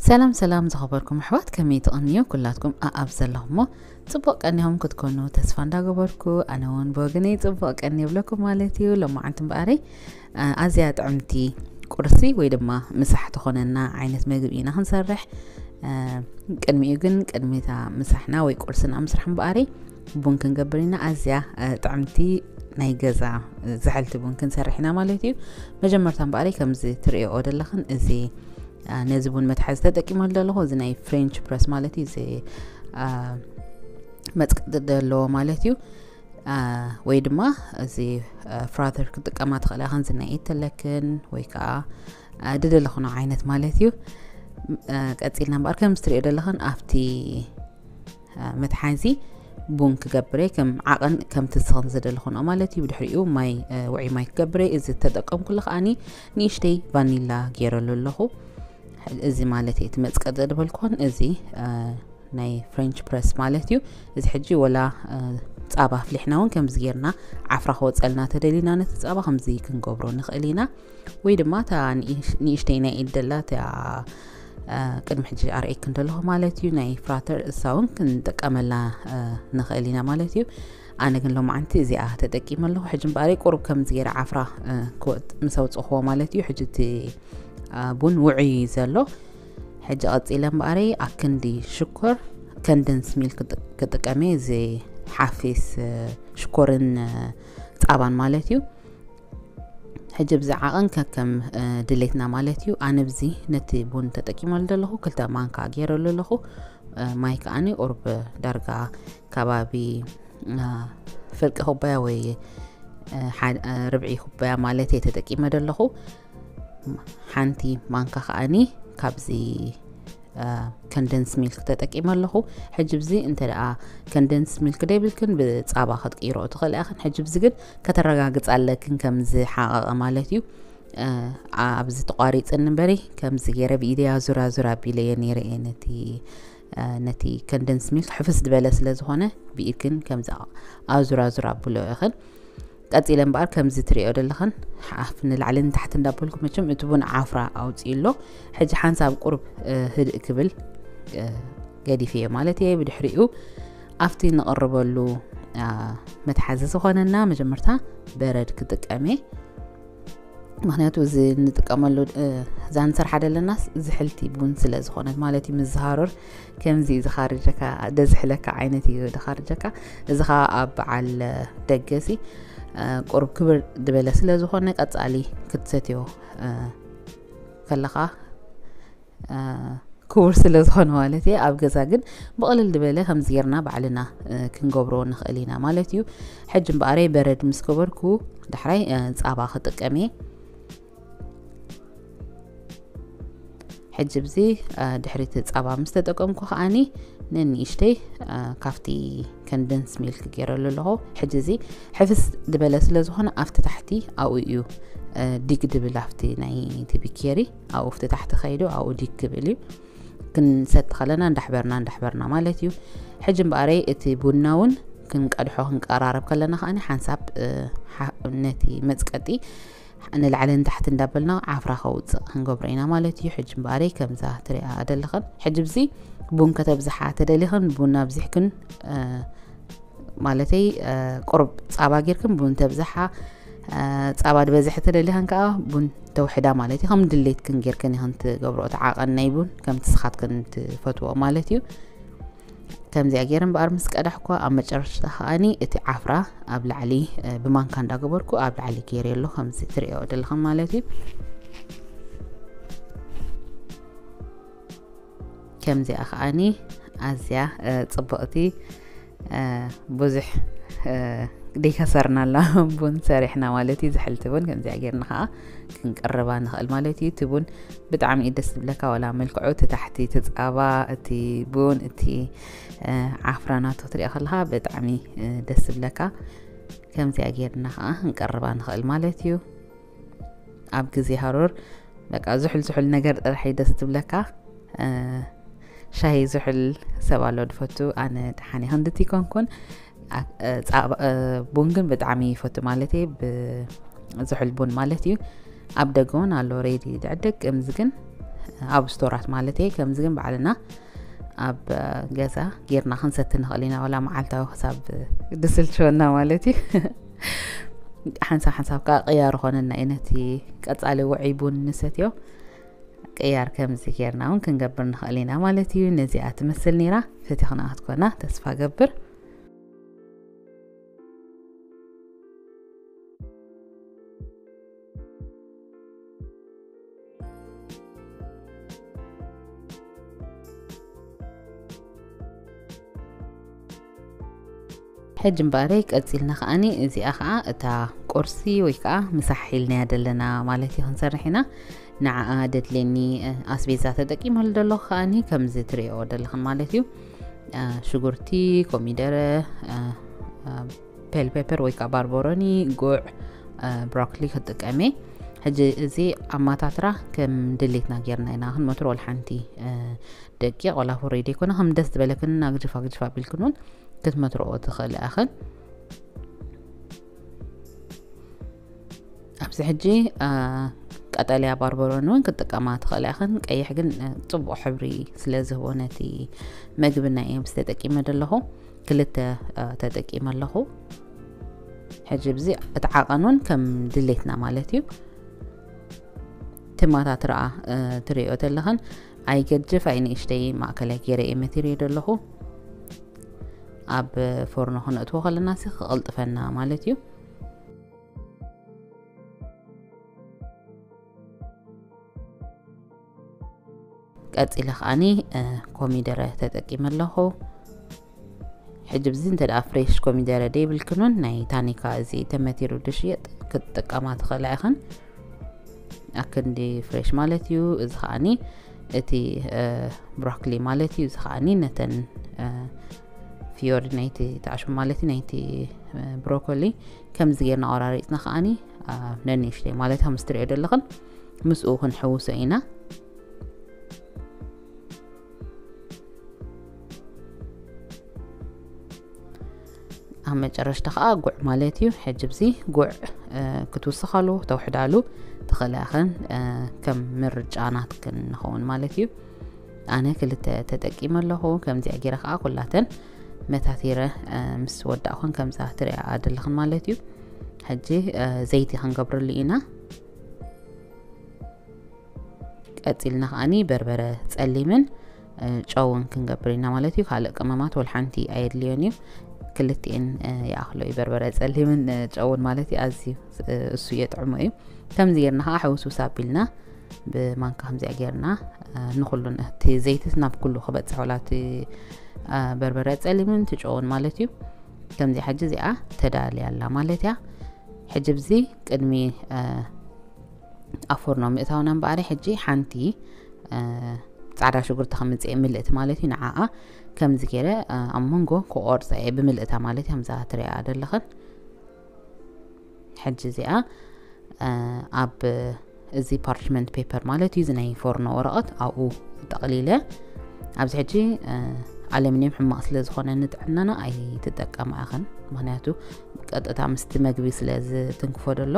ሰላም ሰላም ዝኸበርኩም ኣሕዋት፣ ከመይ ትቐንዩ? ኩላትኩም ኣኣብ ዘለኹሞ ጽቡቕ ቀኒኹም ክትኮኑ ተስፋ እንዳገበርኩ፣ ኣነ እውን ብወገነይ ጽቡቕ ቀኒ ይብለኩም ማለት እዩ። ሎማዓንቲ እምበኣረይ፣ እ፣ ኣዝያ ጥዕምቲ ቁርሲ ወይ ድማ ምሳሕ ትኾነና ዓይነት መግቢ ኢና ክንሰርሕ። እ፣ ቅድሚኡ ግን፣ ቅድሚታ ምሳሕና ወይ ቁርስና ምስራሕ እምበኣረይ፣ ቡን ክንገብር ኢና። ኣዝያ፣ እ፣ ጥዕምቲ ናይ ገዛ፣ እ፣ ዝሕልቲ ቡን ክንሰርሕ ኢና ማለት እዩ። መጀመርታ እምበኣረይ ከምዚ ትርእይኦ ዘለኽን እዚ፣ እ፣ ነዚ ቡን መትሓዚ ተጠቂመሉ ዘለኹ፣ እዚ ናይ ፍሬንች ፕረስ ማለት እዩ። እዚ፣ እ፣ መጽቀጢ ዘለዎ ማለት እዩ። እ፣ ወይ ድማ እዚ፣ እ፣ ፍራተር ክጥቀማ ትኽእላ ኢኽን፣ እዚ ናይ ኢድ ተለክን ወይ ከዓ፣ እ፣ ድደለኽኖ ዓይነት ማለት እዩ። እ፣ ቀጺልና እምበኣር ከምዚ ትርእዮ ዘለኽን ኣብቲ፣ እ፣ መትሓዚ ቡን ክገብር እየ፣ ከም ዓቐን ከምቲ ዝስኽን ዝደለኽንኦ ማለት እዩ። ብድሕሪኡ ማይ፣ እ፣ ውዑይ ማይ ክገብር እየ። እዚ ተጠቀምኩሉ ከኣኒ ንእሽተይ ቫኒላ ገይረሉ ኣለኹ። እዚ ማለት እዩ፣ እቲ መጽቀጢ ዝበልኩን እዚ፣ እ፣ ናይ ፍሬንች ፕረስ ማለት እዩ። እዚ ሕጂ ወላ፣ እ፣ ጻባ ኣፍሊሕና እውን ከምዚ ጌርና ዓፍራ ክወጸልና ተደሊና ነቲ ጻባ ከምዚ ክንገብሮ ንኽእል ኢና። ወይ ድማ እታ ንእሽ-፣ ንእሽተይ ናይ ኢድ ደላ እታ፣ እ፣ ቅድሚ ሕጂ ኣርእየክን ዘለኹ ማለት እዩ፣ ናይ ፍራተር፣ እሳ እውን ክንጥቀመላ፣ እ፣ ንኽእል ኢና ማለት እዩ። ኣነ ግን ሎማዓንቲ እዚኣ ተጠቂመ ኣለኹ። ሕጂ እምበኣረይ ቁሩብ ከምዚ ገይረ ዓፍራ፣ እ፣ ክወጥ-፣ ምስ ኣውፅእኽዎ ማለት እዩ። ሕጂ እቲ፣ እ፣ ቡን ውዑይ እዩ ዘሎ። ሕጂ ቀፂለ እምበኣረይ ኣክንዲ ሽኮር፣ ከንደንስ ሚልክ ክጥ-፣ ክጥቀም እየ። እዚ ሓፊስ፣ እ፣ ሽኮርን፣ እ፣ ጻባን ማለት እዩ። ሕጂ ብዚ ዓቐን ከከም፣ እ፣ ድሌትና ማለት እዩ። ኣነ ብዚ ነቲ ቡን ተጠቂመሉ ዘለኹ ክልተ ማንካ ገይረሉ ኣለኹ። እ፣ ማይ ከኣኒ ቁሩብ ዳርጋ ከባቢ፣ እ፣ ፍርቂ ኩባያ ወይ፣ እ፣ ሓ-፣ እ፣ ርብዒ ኩባያ ማለት እየ ተጠቂመ ዘለኹ። ሓንቲ ማንካ ከኣኒ ካብዚ፣ እ፣ ከንደንስ ሚልክ ተጠቂመ ኣለኹ። ሕጂ ብዚ እንተ ደኣ ከንደንስ ሚልክ ደይብልክን ብጻባ ክትቅይሮ ትኽእል ኢኽን። ሕጂ ብዚ ግን ከተረጋግጻ ኣለክን ከም ዝሓቐቐ ማለት እዩ። እ፣ ኣብዚ ተቋሪጽኒ እምበሪ ከምዚ ገይረ ብኢደይ ኣዙር ኣዙር ኣቢለዮ ነይረ እየ ነቲ፣ እ፣ ነቲ ከንደንስ ሚልክ ሕፍስ ዝበለ ስለ ዝኾነ ብኢድክን ከምዚ ኣዙር ኣዙር ኣብሎ ኢኽን። ቀጺለ እምበኣር ከምዚ ትርእዮ ዘለኽን ሓፍ ንላዕሊ ንታሕቲ እንዳበልኩ መቸም እቲ ቡን ዓፍራ ኣውፅኡ ኣሎ። ሕጂ ሓንሳብ ቁሩብ፣ እ፣ ህድእ ክብል፣ እ፣ ገዲፈዮ ማለት እየ። ብድሕሪኡ ኣብቲ ንቕርበሉ፣ እ፣ መትሓዚ ዝኾነና መጀመርታ በረድ ክጥቀም እየ። ምኽንያቱ እዚ እንጥቀመሉ፣ እ፣ እዛ ንሰርሓ ዘለናስ ዝሕልቲ ቡን ስለ ዝኾነት ማለት እዩ። ምስ ዝሃሩር ከምዚ እዩ ዝኻርጀካ፣ ደዝሕለካ ዓይነት እዩ ዝኻርጀካ። እዚ ኸኣ ኣብ በዓል ደገሲ፣ እ፣ ቁሩብ ክብር ዝበለ ስለ ዝኾነ ቀጻሊ ክትሰትዮ፣ እ፣ ከለኻ፣ እ፣ ክቡር ስለ ዝኾነ ማለት እየ። ኣብ ገዛ ግን ብቕልል ዝበለ ከምዚ ጌርና ባዕልና፣ እ፣ ክንገብሮ ንኽእል ኢና ማለት እዩ። ሕጂ እምበኣረይ በረድ ምስ ገበርኩ ዳሕራይ፣ እ፣ ጻባ ክጥቀም እየ። ሕጂ ብዚ፣ እ፣ ድሕሪ እቲ ጻባ ምስ ተጠቀምኩ ከኣኒ ንንእሽተይ፣ እ፣ ካብቲ ከንደንስ ሚልክ ገይረሉ ኣለኹ። ሕጂ እዚ ሕፍስ ዝበለ ስለ ዝኾነ ኣብቲ ታሕቲ ኣብኡ እዩ፣ እ፣ ዲግ ድብል ኣብቲ ናይ እቲ ቢኬሪ ኣብኡ ኣብቲ ታሕቲ ከይዱ ኣብኡ ዲግ ክብል እዩ። ክንሰቲ ከለና እንዳሕበርና እንዳሕበርና ማለት እዩ። ሕጂ እምበኣረይ እቲ ቡና እውን ክንቀድሖ ክንቀራረብ ከለና ከኣኒ ሓንሳብ፣ እ፣ ሓ-፣ ነቲ መጽቀጢ ንላዕሊ ንታሕቲ እንዳበልና ዓፍራ ከውፅእ ክንገብሮ ኢና ማለት እዩ። ሕጂ እምበኣረይ ከምዛ ትሪኣ ዘለኽን ሕጂ ብዚ ቡን ከተብዝሓ ተደሊኽን ቡን ኣብዚሕክን፣ እ፣ ማለተይ፣ እ፣ ቁሩብ ጻባ ጌርክን ቡን ተብዝሓ፣ እ፣ ጻባ ዝበዝሕ ተደሊኽን ከዓ ቡን ተውሕዳ ማለት እዩ። ከም ድሌትክን ጌርክን ኢኽን ትገብሮ እቲ ዓቐን ናይ ቡን ከምቲ ስኻትክን ትፈትዎ ማለት እዩ። ከምዚኣ ገይረ እምበኣር ምስ ቀዳሕኩ ኣብ መጨረሽታ ከኣኒ እቲ ዓፍራ ኣብ ላዕሊ፣ እ፣ ብማንካ እንዳገበርኩ ኣብ ላዕሊ ገይረ ኣሎ ከምዚ ትሪኦ ዘለኽን ማለት እዩ። ከምዚኣ ከኣኒ ኣዝያ፣ እ፣ ጽብቕቲ፣ እ፣ ብዙሕ፣ እ፣ ደይከሰርናላ ቡን ሰሪሕና ማለት እዩ። ዝሕልቲ ቡን ከምዚኣ ጌርና ከኣ ክንቅርባ ንኽእል ማለት እዩ። እቲ ቡን ብጣዕሚ እዩ ደስ ዝብለካ፣ ዋላ መልክዑ እቲ ታሕቲ፣ እቲ ጻባ፣ እቲ ቡን፣ እቲ፣ እ፣ ዓፍራ ናቱ ክትሪኦ ከለኻ ብጣዕሚ፣ እ፣ ደስ ዝብለካ። ከምዚኣ ጌርና ከኣ ክንቅርባ ንኽእል ማለት እዩ። ኣብ ግዜ ሃሩር በቃ ዝሑል ዝሑል ነገር ጥራሕ እዩ ደስ ዝብለካ። እ፣ ሻሂ ዝሑል ሰብ ኣሎ ድፈቱ፣ ኣነ ደሓን እየ ክንድቲ ይኮንኩን። ኣ-፣ እ፣ ጻባ፣ እ፣ ቡን ግን ብጣዕሚ ይፈቱ ማለት እየ፣ ብ-፣ ዝሑል ቡን ማለት እዩ። ኣብ ደገ እውን ኣሎ ሬዲ ድዕድግ፣ እምዚ ግን ኣብ ስቶራት ማለት እየ። ከምዚ ግን ባዕልና ኣብ ገዛ ጌርና ክንሰቲ ንኽእል ኢና፣ ዋላ መዓልታዊ ክሳብ ድስልችወና ማለት እዩ። ሓንሳብ ሓንሳብ ከዓ ቅያር ኾነና እዩ፣ ነቲ ቀጻሊ ውዑይ ቡን ንሰትዮ ቅያር ከምዚ ጌርና እውን ክንገብር ንኽእል ኢና ማለት እዩ። ነዚኣ ትመስል ነይራ፣ ፈቲኽና ክትኮና ተስፋ ገብር። ሕጂ እምበኣረይ ቀጺልና ከዓኒ እዚኣ ከዓ እታ ቁርሲ ወይ ከዓ ምሳሕ ኢልናያ ዘለና ማለት እዩ ክንሰርሕ ኢና። ንዓኣ ደድሌኒ ኣስቤዛ ተጠቂመሉ ዘለኹ ከዓኒ ከምዚ ትሪኦ ዘለኽን ማለት እዩ። ሽጉርቲ፣ ኮሚደረ፣ ፔል ፔፐር ወይ ከዓ ባርቦሮኒ፣ ጉዕ፣ ብሮኮሊ ክጥቀም እየ። ሕጂ እዚ ኣማታትራ ከም ድሌትና ጌርና ኢና ክንመትሮ። ወላ ሓንቲ ደቂቕ ወላ ፍሩይ ዘይኮነ ከም ደስ ዝበለክን ኣግጅፍ ኣግጅፍ ኣቢልክን እውን ክትመትርኦ ትኽእል ኢኽን። ኣብዚ ሕጂ ቀጠልያ ባርበሮን እውን ክትጥቀማ ትኽእል ኢኽን። ቀይሕ ግን ጽቡቕ ሕብሪ ስለ ዝህቦ ነቲ መግቢ ናይ እየ ምስ ተጠቂመ ዘለኹ ክልተ ተጠቂመ ኣለኹ። ሕጂ ብዚ እቲ ዓቐን እውን ከም ድሌትና ማለት እዩ። ትማታት ረኣ ትሪኦ ዘለኽን ኣይገድፍ ኣይንእሽተይ ማእከላይ ገይረ እየ መቲረዮ ዘለኹ። ኣብ ፎርኖ ክነእትዎ ከለና ሲ ክቕልጥፈና ማለት እዩ። ቀጺለ ከዓኒ ኮሚደረ ተጠቂመ ኣለኹ። ሕጂ ብዚ እንተ ደኣ ፍሬሽ ኮሚደረ ደይብልክን እውን ናይ ታኒካ እዚ ተመቲሩ ድሽየጥ ክትጥቀማ ትኽእላ ኢኽን። ኣክንዲ ፍሬሽ ማለት እዩ። እዚ ከዓኒ እቲ ብሮኮሊ ማለት እዩ። እዚ ከዓኒ ነተን ፍዮሪ ናይቲ ተዓሽሙ ማለት እዩ ናይቲ ብሮኮሊ ከምዚ ጌርና ቆራሪፅና ከዓኒ ነንእሽተይ ማለት ከም ዝትሪኦ ዘለኽን ምስኡ ክንሕውሶ ኢና። ኣብ መጨረሽታ ከዓ ጉዕ ማለት እዩ። ሕጂ ብዚ ጉዕ ክትውስኻሉ ተውሕዳሉ ትኽእላ ኢኽን፣ ከም ምርጫ ናትክን ንኸውን ማለት እዩ። ኣነ ክልተ ተጠቂመ ኣለኹ። ከምዚኣ ገይረ ከዓ ኩላተን መታቲረ ምስ ወዳእኹን ከምዛ ትሪኣ ዘለኽን ማለት እዩ። ሕጂ ዘይቲ ክንገብረሉ ኢና። ቀፂልና ከዓኒ በርበረ ፀሊምን ጨውን ክንገብር ኢና ማለት እዩ። ካልእ ቅመማት ወላ ሓንቲ ኣየድልዮን እዩ። ክልቲኤን ይኣኽሎ እዩ። በርበረ ፀሊምን ጨውን ማለት እዩ። ኣዝዩ እሱ የጥዕሞ እዩ። ከምዚ ጌርና ከዓ ሕውስውስ ኣቢልና ብማንካ ከምዚኣ ጌርና ንኩሉን እቲ ዘይቲ ናብ ኩሉ ክበፅሕ ወላ እቲ በርበረ ፀሊምን እቲ ጨውን ማለት እዩ። ከምዚ ሕጂ እዚኣ ተዳልያ ኣላ ማለት እያ። ሕጂ ብዚ ቅድሚ ኣብ ፎርኖ ምእታውና እምበኣሪ ሕጂ ሓንቲ ፃዕዳ ሽጉርቲ ከምፅእ ምልእቲ ማለት እዩ። ንዓኣ ከምዚ ገይረ ኣብ መንጎ ክቆርፃ እየ ብምልእታ ማለት እዩ። ከምዛ ትሪኣ ዘለኽን ሕጂ እዚኣ ኣብ እዚ ፓርችመንት ፔፐር ማለት እዩ፣ እዚ ናይ ፎርኖ ወረቐት ኣብኡ ጠቕሊለ። ኣብዚ ሕጂ ኣለሚንየም ሕማቕ ስለ ዝኾነ ንጥዕናና ኣይትጠቀማ ኢኽን፣ ምክንያቱ ቀጥታ ምስቲ መግቢ ስለ ዝትንክፎ ደሎ።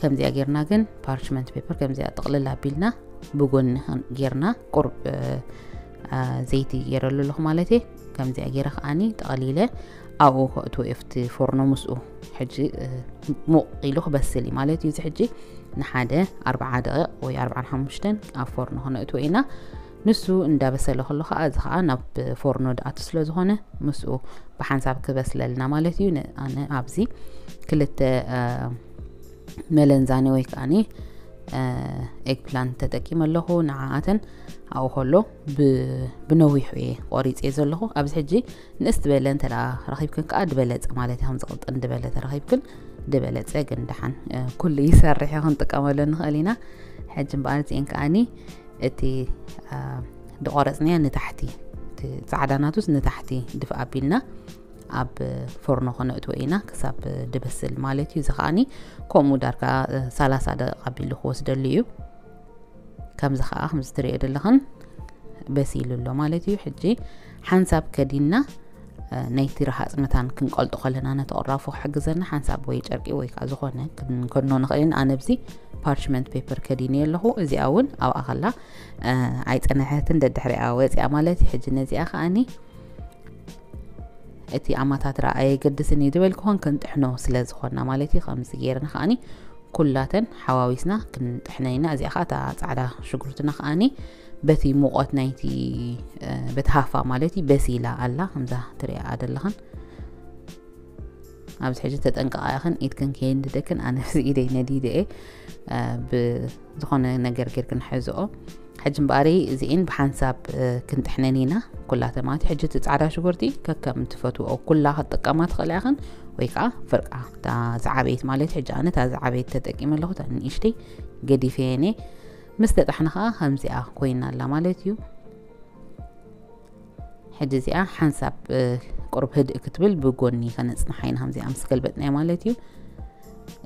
ከምዚኣ ጌርና ግን ፓርችመንት ፔፐር ከምዚኣ ጥቕልል ኣቢልና ብጎኒ ጌርና ቁርብ ዘይቲ ገይረሉ ኣለኹ ማለት እየ። ከምዚኣ ገይረ ከዓኒ ጠቕሊለ ኣብኡ ከእትዎ እየ፣ ኣብቲ ፎርኖ ምስኡ። ሕጂ ሙቕ ኢሉ ክበስል እዩ ማለት እዩ። እዚ ሕጂ ንሓደ ኣርብዓ ደቂቕ ወይ ኣርብዓን ሓሙሽተን ኣብ ፎርኖ ክነእትዎ ኢና። ንሱ እንዳበሰለ ከሎ ከዓ እዚ ከዓ ናብ ፎርኖ ድኣቱ ስለ ዝኾነ ምስኡ ብሓንሳብ ክበስለልና ማለት እዩ። ኣነ ኣብዚ ክልተ መለንዛኒ ወይ ከዓኒ ኤግፕላንት ተጠቂመ ኣለኹ። ንዓኣተን ኣብኡ ከሎ ብነዊሑ እየ ቆሪፀ ዘለኹ። ኣብዚ ሕጂ ንእስ ዝበለ እንተ ረኺብክን ከዓ ድበለፀ ማለት እዩ። ከምዚ ቅጥን ድበለ ተረኺብክን ድበለፀ፣ ግን ደሓን ኩሉ ይሰርሕ እዩ፣ ክንጥቀመሉ ንኽእል ኢና። ሕጂ እምበኣር እዚአን ከዓኒ እቲ ድቆረፅናዮ ንታሕቲ፣ እቲ ፃዕዳ ናቱስ ንታሕቲ ድፍእ ኣቢልና ኣብ ፎርኖ ክነእትዎ ኢና ክሳብ ድበስል ማለት እዩ። እዚ ከዓኒ ከምኡ ዳርጋ ሰላሳ ደቂቃ ኣቢሉ ክወስደሉ እዩ። ከምዚ ከዓ ከምዚ ትሪኦ ዘለኽን በሲሉ ኣሎ ማለት እዩ። ሕጂ ሓንሳብ ከዲንና ናይቲ ረሃፅ መታን ክንቀልጦ ከለና ነቲ ቅራፉ ክሕግዘና ሓንሳብ ወይ ጨርቂ ወይ ከዓ ዝኾነ ክንከድኖ ንኽእል ኢና። ኣነ ኣብዚ ፓርችመንት ፔፐር ከዲነ ኣለኹ። እዚኣ እውን ኣብኣ ከላ ኣይፀነሐትን፣ ደድሕሪኣ ወፂኣ ማለት እዩ። ሕጂ ነዚኣ ከዓኒ እቲ ኣማታትራ ኣየገድስን እዩ ዝበልኩ ኾን ክንጥሕኖ ስለ ዝኾንና ማለት እዩ። ከምዚ ገይርና ከዓኒ ኩላተን ሓዋዊስና ክንጥሕነን ኢና። እዚኣ ከዓ እታ ፃዕዳ ሽጉርትና ከዓኒ በቲ ሙቐት ናይቲ በቲ ሃፋ ማለት እዩ በሲላ ኣላ። ከምዛ ትሪኣ ደለኽን ኣብዚ ሕጂ ተጠንቀቓ ኢኽን፣ ኢድክን ከየንድደክን። ኣነ እዚ ኢደይ ነዲደ እየ ብዝኾነ ነገር ጌርክን ሕዝኦ። ሕጂ እምበኣሪ እዚኤን ብሓንሳብ ክንጥሕነን ኢና ኩላተን ማለት እዩ። ሕጂ እቲ ፃዕዳ ሽጉርቲ ከከም ትፈትዎ ኩላ ክትጥቀማ ትኽእላ ኢኽን፣ ወይ ከዓ ፍርቃ እታ ዝዓበየት ማለት እዩ። ሕጂ ኣነ እታ ዝዓበየት ተጠቂመ ኣለኹ፣ እታ ንእሽተይ ገዲፈየን እየ። ምስ ተጣሕና ከዓ ከምዚኣ ኮይና ኣላ ማለት እዩ። ሕጂ እዚኣ ሓንሳብ ቁሩብ ህድእ ክትብል ብጎኒ ከነፅንሓ ኢና፣ ከምዚኣ ምስ ገልበጥናያ ማለት እዩ።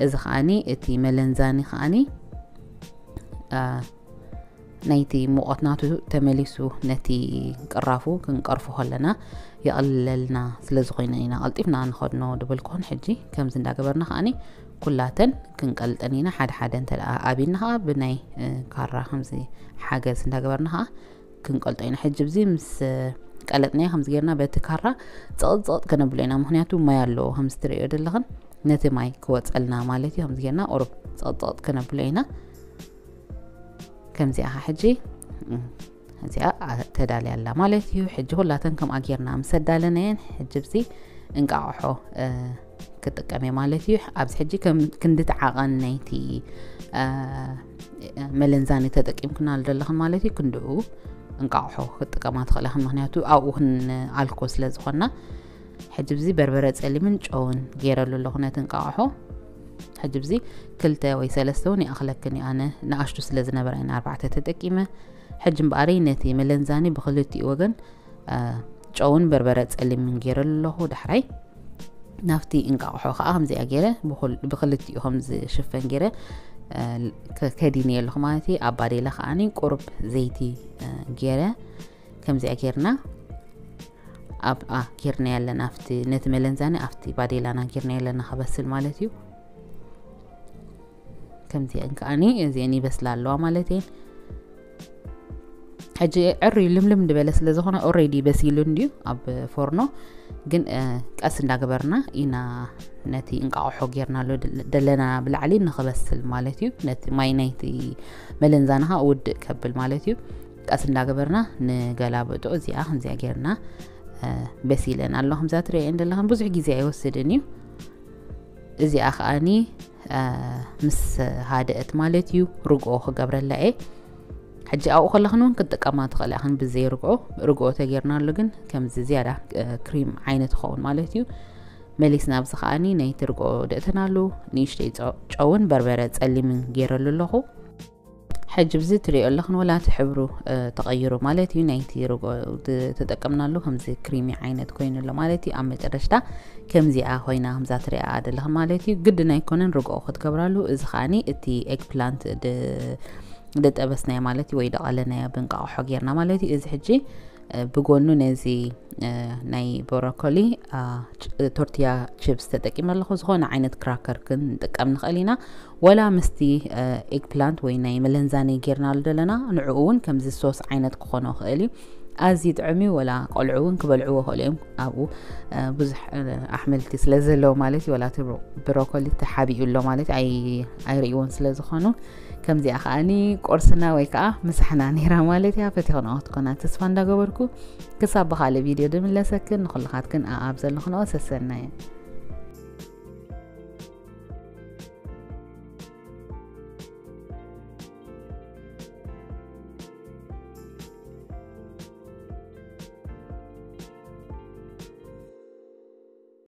እዚ ከዓኒ እቲ መለንዛኒ ከዓኒ ናይቲ ሙቐት ናቱ ተመሊሱ ነቲ ቅራፉ ክንቀርፎ ከለና የቕልለልና ስለ ዝኾይነ ኢና ቀልጢፍና ንኸድኖ ድበልኩኹን። ሕጂ ከምዚ እንዳገበርና ከዓኒ ኩላተን ክንቀልጠን ኢና። ሓደ ሓደ እንተ ደኣ ኣቢልና ከዓ ብናይ ካራ ከምዚ ሓገዝ እንዳገበርና ከዓ ክንቀልጦ ኢና። ሕጂ ብዚ ምስ ቀለጥናዮ ከምዚ ጌርና በቲ ካራ ጸቕጥ ጸቕጥ ከነብሎ ኢና። ምኽንያቱ ማይ ኣለዎ ከምዚ ትርእዮ ዘለኽን ነቲ ማይ ክወጸልና ማለት እዩ። ከምዚ ጌርና ቁሩብ ጸቕጥ ጸቕጥ ከነብሎ ኢና። ከምዚኣ ኸዓ ሕጂ እዚኣ ተዳልያ ኣላ ማለት እዩ። ሕጂ ኩላተን ከምኣ ጌርና ምስ ኣዳለናየን ሕጂ ብዚ እንቃቕሖ ክጥቀም እየ ማለት እዩ። ኣብዚ ሕጂ ክንዲ እቲ ዓቐን ናይቲ መለንዛኒ ተጠቂምክናሉ ዘለኽን ማለት እዩ፣ ክንድኡ እንቃቕሖ ክጥቀማ ትኽእላ ኢኽን፣ ምኽንያቱ ኣብኡ ክንኣልኮ ስለ ዝኾንና። ሕጂ ብዚ በርበረ ጸሊምን ጨውን ገይረሉ ኣለኹ ነቲ እንቃቕሖ። ሕጂ ብዚ ክልተ ወይ ሰለስተ እውን ይኣኽለክን እዩ። ኣነ ንኣሽቱ ስለ ዝነበራ እየን ኣርባዕተ ተጠቂመ። ሕጂ እምበኣሪ ነቲ መለንዛኒ ብኽልቲኡ ወገን ጨውን በርበረ ጸሊምን ገይረሉ ኣለኹ። ዳሕራይ ናብቲ እንቃቕሖ ከዓ ከምዚኣ ገይረ ብኽልቲኡ ከም ዝሽፈን ገይረ ከዲነ ኣለኹ ማለት እዩ። ኣብ ባዴላ ከዓኒ ቁሩብ ዘይቲ ገይረ ከምዚኣ ጌርና ኣብ ጌርና ያለና ኣብቲ ነቲ መለንዛኒ ኣብቲ ባዴላና ጌርና ያለና ከበስል ማለት እዩ። ከምዚአን ከዓኒ እዚአን ይበስላ ኣለዋ ማለት እየን። ሕጂ ዕሪ ልምልም ዝበለ ስለ ዝኾነ ኦሬዲ በሲሉ እንድዩ ኣብ ፎርኖ፣ ግን ቀስ እንዳገበርና ኢና ነቲ እንቃቕሖ ጌርናሉ ደለና ብላዕሊ ንኽበስል ማለት እዩ። ነቲ ማይ ናይቲ መለንዛንኻ ውድእ ከብል ማለት እዩ። ቀስ እንዳገበርና ንገላብጦ። እዚኣ ከምዚኣ ጌርና በሲለን ኣሎ። ከምዛ ትርእየን ዘለኽን ብዙሕ ግዜ ኣይወስድን እዩ። እዚኣ ከዓኒ ምስ ሃደአት ማለት እዩ ርግኦ ክገብረላ እየ። ሕጂ ኣብኡ ከለኽን እውን ክትጥቀማ ትኽእላ ኢኽን ብዘይ ርግኦ። ርግኦ ተጌርናሉ ግን ከምዚ ዝያዳ ክሪም ዓይነት ይኸውን ማለት እዩ። መሊስና ኣብዚ ከዓኒ ናይቲ ርግኦ ደእተናሉ ንእሽተይ ጨውን በርበረ ጸሊምን ገይረሉ ኣለኹ። ሕጂ ብዚ ትሪኦ ኣለኽን ወላ እቲ ሕብሩ ተቐይሩ ማለት እዩ። ናይቲ ርግኦ ተጠቀምናሉ ከምዚ ክሪሚ ዓይነት ኮይኑ ኣሎ ማለት እዩ። ኣብ መጨረሽታ ከምዚኣ ኮይና ከምዛ ትሪኣ ዘለኽን ማለት እዩ። ግድን ኣይኮነን ርግኦ ክትገብራሉ። እዚ ከዓኒ እቲ ኤግ ፕላንት ድጠበስናዮ ማለት እዩ ወይ ደቐለናዮ ብእንቃቕሖ ጌርና ማለት እዩ። እዚ ሕጂ ብጎኑ ነዚ ናይ ብሮኮሊ ቶርቲያ ቺፕስ ተጠቂመ ኣለኹ። ዝኾነ ዓይነት ክራከር ክንጥቀም ንኽእል ኢና። ወላ ምስቲ ኤግ ፕላንት ወይ ናይ መለንዛኒ ጌርናሉ ዘለና ንዕኡ እውን ከምዚ ሶስ ዓይነት ክኾኖ ይኽእል እዩ። ኣዝዩ ጥዑም እዩ። ወላ ቆልዑ እውን ክበልዕዎ ይኽእሉ እዮም። ኣብኡ ብዙሕ ኣሕምልቲ ስለ ዘለዎ ማለት እዩ። ወላ እቲ ብሮኮሊ ተሓቢኡ ኣሎ ማለት ኣይርእይዎን ስለ ዝኾኑ ከምዚኣ ከዓኒ ቁርስና ወይ ከዓ ምሳሕና ነይራ ማለት እያ። ፈቲኽንኦ ክትኮና ተስፋ እንዳገበርኩ ክሳብ ብኻልእ ቪድዮ ድምለሰክን ንኹልኻትክን ኣኣብ ዘለኽንኦ ሰሰናየን።